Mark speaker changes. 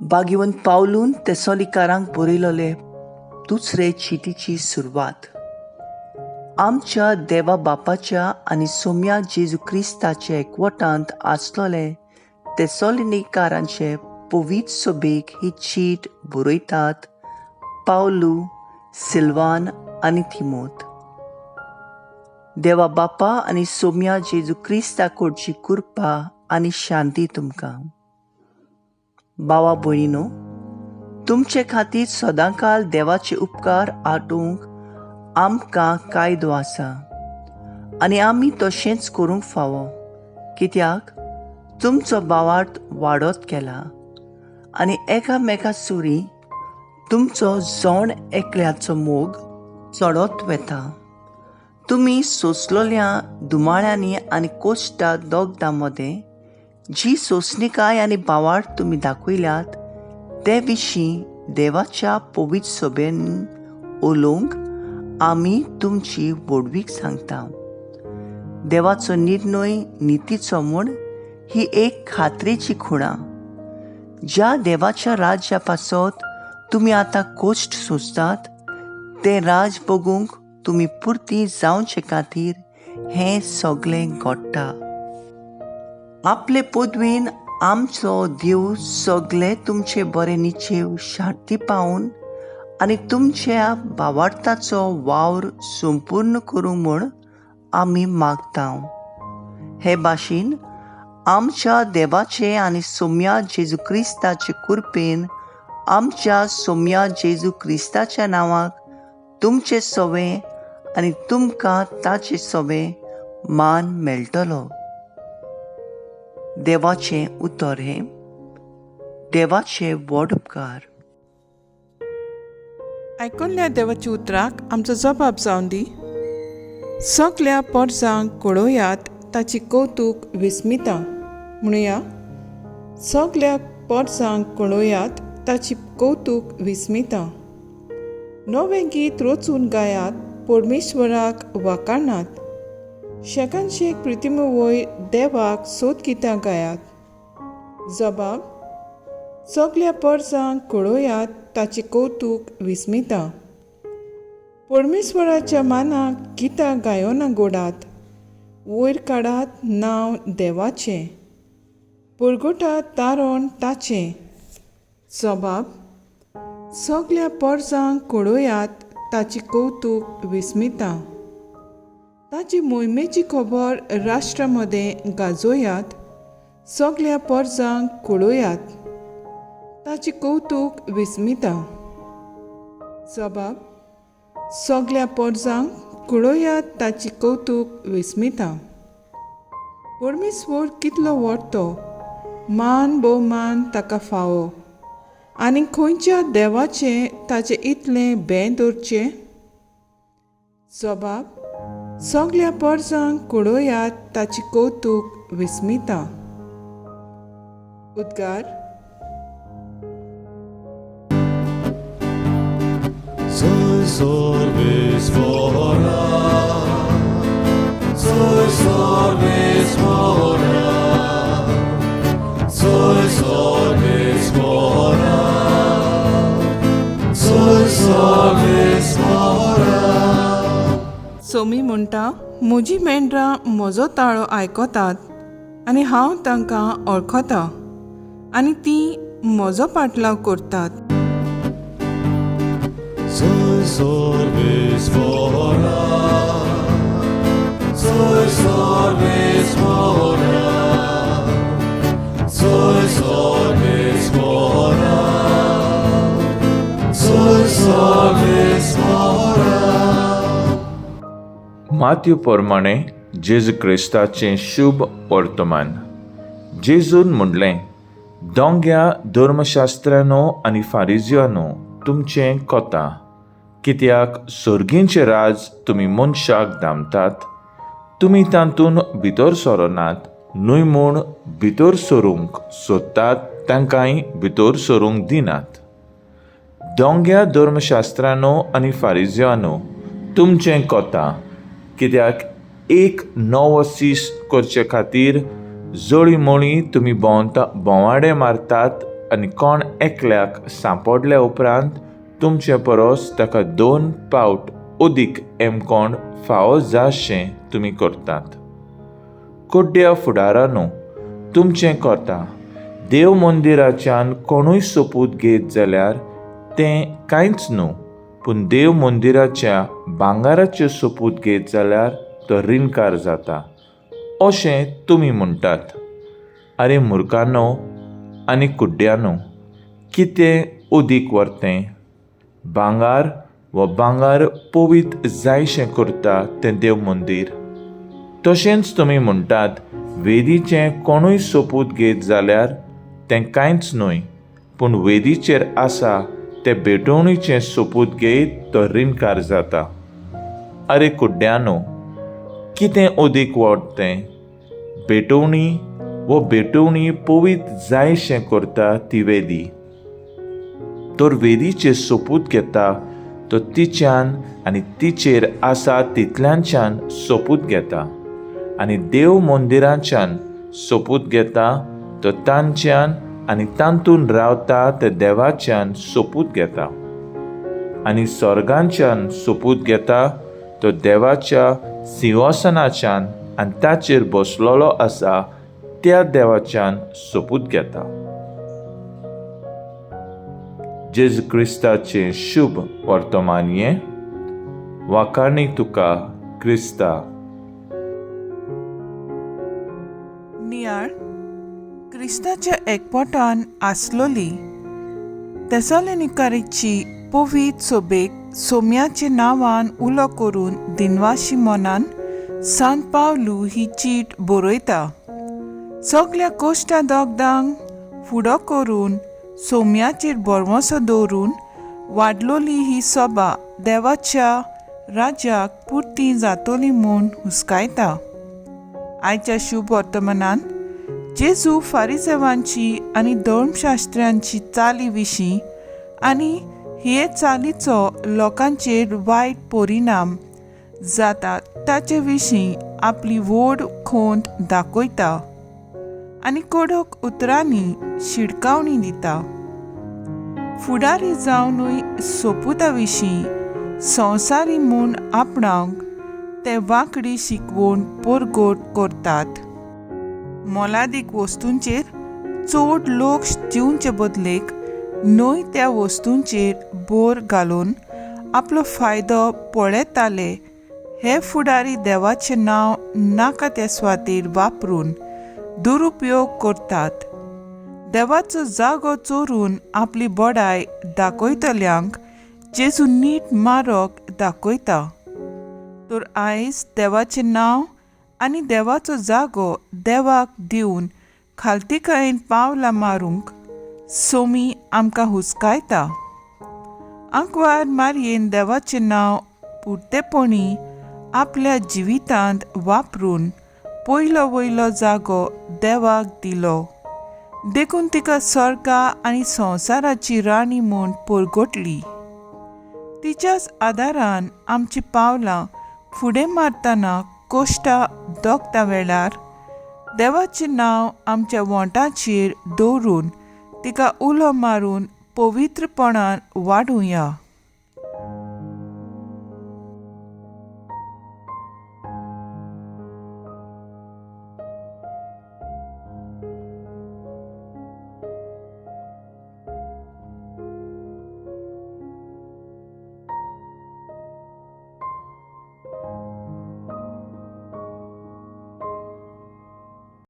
Speaker 1: बागेवन पावलून तेसोलिकारांक बरयलोले दुसरे चिटीची सुरवात. आमच्या देवा बापाच्या आनी सोम्या जेजू क्रिस्ताचे एकवटांत आसलोले तेसोलिनिकारांचे पवित्र सभेक ही चीट बरयतात पावलू, सिल्वान आनी तिमोत. देवा बापा आनी सोम्या जेजू क्रिस्ता कडची कृपा आनी शांती तुमकां. भावा भयणीनो, तुमचे खातीर सदांकाल देवाचे उपकार आटोवंक आमकां कायदो आसा आनी आमी तशेंच करूंक फावो, कित्याक तुमचो भावार्थ वाडत केला आनी एकामेका सुरी तुमचो जण एकल्याचो मोग चडत वता. तुमी सोंसलोल्या दुमाळ्यांनी आनी कोश्टा दोगदां मदें जी सोंसणीकाय आनी भावार्थ तुमी दाखयल्यात ते विशीं देवाच्या पवित्र सभेन उलोवंक आमी तुमची व्हडवीक सांगता. देवाचो निर्णय नितीचो म्हूण ही एक खात्रेची खुणा. ज्या देवाच्या राज्या पासत तुमी आतां कोश्ट सोंसतात तें राज बघूंक तुमी पुरती जावचे खातीर हें सगळें घडटा. आपले पदवीन आमचो देव सगळे तुमचे बरे निचेव शांती पावून आनी तुमच्या भावार्थाचो वावर संपूर्ण करूंक म्हूण आमी मागता. हे भाशेन आमच्या देवाचे आनी सोम्या जेजू क्रिस्ताचे कृपेन आमच्या सोम्या जेजू क्रिस्ताच्या नांवाक तुमचे सवे आनी तुमकां ताचे सवे मान मेळटलो. देवाचें उतर हें देवाचे व्हड उपकार.
Speaker 2: आयकुल्ल्या देवाच्या उतराक आमचो जबाब जावन दी. सगल्या पोरसांक कळोयात ताची कौतूक विस्मिता म्हणुया. सगल्या पोरसांक कळोयात ताची कौतूक विस्मिता. नवें गीत रचून गायात परमेश्वराक वाखाणात. शेकान शेक प्रितिम वयर देवाक सोद गितां गायात. जबाब सगल्या पोरसांक कळोयात ताची कौतूक विस्मिता. परमेश्वराच्या मानाक गितां गायोना गोडात. वयर काडात नांव देवाचें, परगटात तारण ताचें. जबाब सगल्या पोरसांक कळोयात ताची कौतूक विस्मिता. ताची मोहिमेची खबर राष्ट्रा मदें गाजोयात. सगल्या पोरसांक कळोयात ताची कौतूक विस्मिता. जबाब सगल्या पोरसांक कळोयात ताची कौतूक विस्मिता. परमेश्वर कितलो व्हड तो, मान भोवमान ताका फावो. आनी खंयच्या देवाचें ताचें इतलें बें दवरचें. जबाब सगल्या पोरसांक कळोयात ताची कौतूक विस्मिता. उद्गार. सोमी म्हणटा, म्हजी मेंढरां म्हजो ताळो आयकतात आनी हांव तांकां वळखता आनी तीं म्हजो पाटलाव करतात.
Speaker 3: माथ्यू प्रमाणे जेजू क्रिस्ताचें शुभ वर्तमान. जेजून म्हणलें, दोंग्या धर्मशास्त्रानो आनी फारिजियानो तुमचें कोता, कित्याक सर्गींचें राज तुमी मनशाक दामतात, तुमी तातूंत भितर सरनात, न्हय म्हूण भितर सरूंक सोदतात तांकांय भितर सरूंक दिनात. दोंग्या धर्मशास्त्रानो आनी फारिजियानो तुमचें कोता, कित्याक एक नवो सीस करचे खातीर जळी मळी तुमी भोंवता भोंवाडे मारतात आनी कोण एकल्याक सांपडल्या उपरांत तुमचे परस ताका 2 पावट अदीक एमकोण फावो जाशें तुमी करतात. कुड्ड्या फुडारानू, तुमचें करता देव मंदिराच्यान कोणूय सोपूत घेत जाल्यार तें कांयच न्हू, पूण देव मंदिराच्या भांगाराच्यो सोपूत घेत जाल्यार तो रिणकार जाता अशें तुमी म्हणटात. आरे मुर्खानो आनी कुड्ड्यानो, कितें अदीक व्हरतें, भांगार वा भांगार पवित्र जायशें करता तें देव मंदीर? तशेंच तुमी म्हणटात, वेदीचें कोणूय सोपूत घेत जाल्यार तें कांयच न्हय, पूण वेदीचेर आसा ते भेटवणीचें सोपूत घेत तो रिणकार जाता. आरे कुड्ड्यानो, कितें अदीक व्हरतें, भेटवणी वो भेटवणी पवित्र जायशें करता ती वेदी? तर वेदीचेर सोपूत घेता तो तिच्यान आनी तिचेर आसा तितल्याच्यान सोपूत घेता, आनी देव मंदिराच्यान सोपूत घेता तो तांच्यान आनी तातूंत रावता ते देवाच्यान सोपूत घेता, आनी स्वर्गाच्यान सोपूत घेता तो देवाच्या सिंहासनाच्यान आनी ताचेर बसलेलो आसा त्या देवाच्यान सोपूत घेता. जेजू क्रिस्ताचें शुभ वर्तमान हें. वाखाणी तुका क्रिस्ता.
Speaker 2: नियाळ क्रिस्ताच्या एकपोटान आसलोली तेसोलेनिकारीची पवित्र सोबेक सोम्याच्या नांवान उलो करून दिनवाशी मनान सांत पावलू ही चीट बरयता. सगल्या कोश्टा दोगदांक फुडो करून सोम्याचेर भरवंसो दवरून वाडलोली ही सोबा देवाच्या राज्याक पुरती जातली म्हूण हुस्कायता. आयच्या शुभ वर्तमानान जेजू फारिसेवांची आनी धर्मशास्त्र्यांची चाली विशीं आनी हे चालीचो लोकांचेर वायट परिणाम जाता ताचे विशीं आपली व्हड खोंत दाखयता आनी कडक उतरांनी शिडकावणी दिता. फुडारी जावनूय सोपुता विशीं संवसारी म्हूण आपणाक ते वांकडी शिकवण परगट करतात. मोलादीक वस्तूंचेर चड लक्ष दिवचे बदलेक न्हय त्या वस्तूंचेर भर घालून आपलो फायदो पळयताले. हे फुडारी देवाचें नांव नाका त्या सुवातेर वापरून दुरुपयोग करतात. देवाचो जागो चोरून आपली बडाय दाखयतल्यांक जेजू नीट मारक दाखयता. तर आयज देवाचें नांव आनी देवाचो जागो देवाक दिवन खालतीकायेन पावलां मारूंक सोमी आमकां हुस्कायता. आंकवार मारयेन देवाचें नांव पुरतेपणी आपल्या जिवितांत वापरून पयलो वयलो जागो देवाक दिलो, देखून तिका स्वर्गा आनी संवसाराची राणी म्हूण परगटली. तिच्याच आदारान आमची पावलां फुडें मारतना कोश्टा दोगता वेळार देवाचें नांव आमच्या वोंटाचेर दवरून तिका उलो मारून पवित्रपणान वाडुया.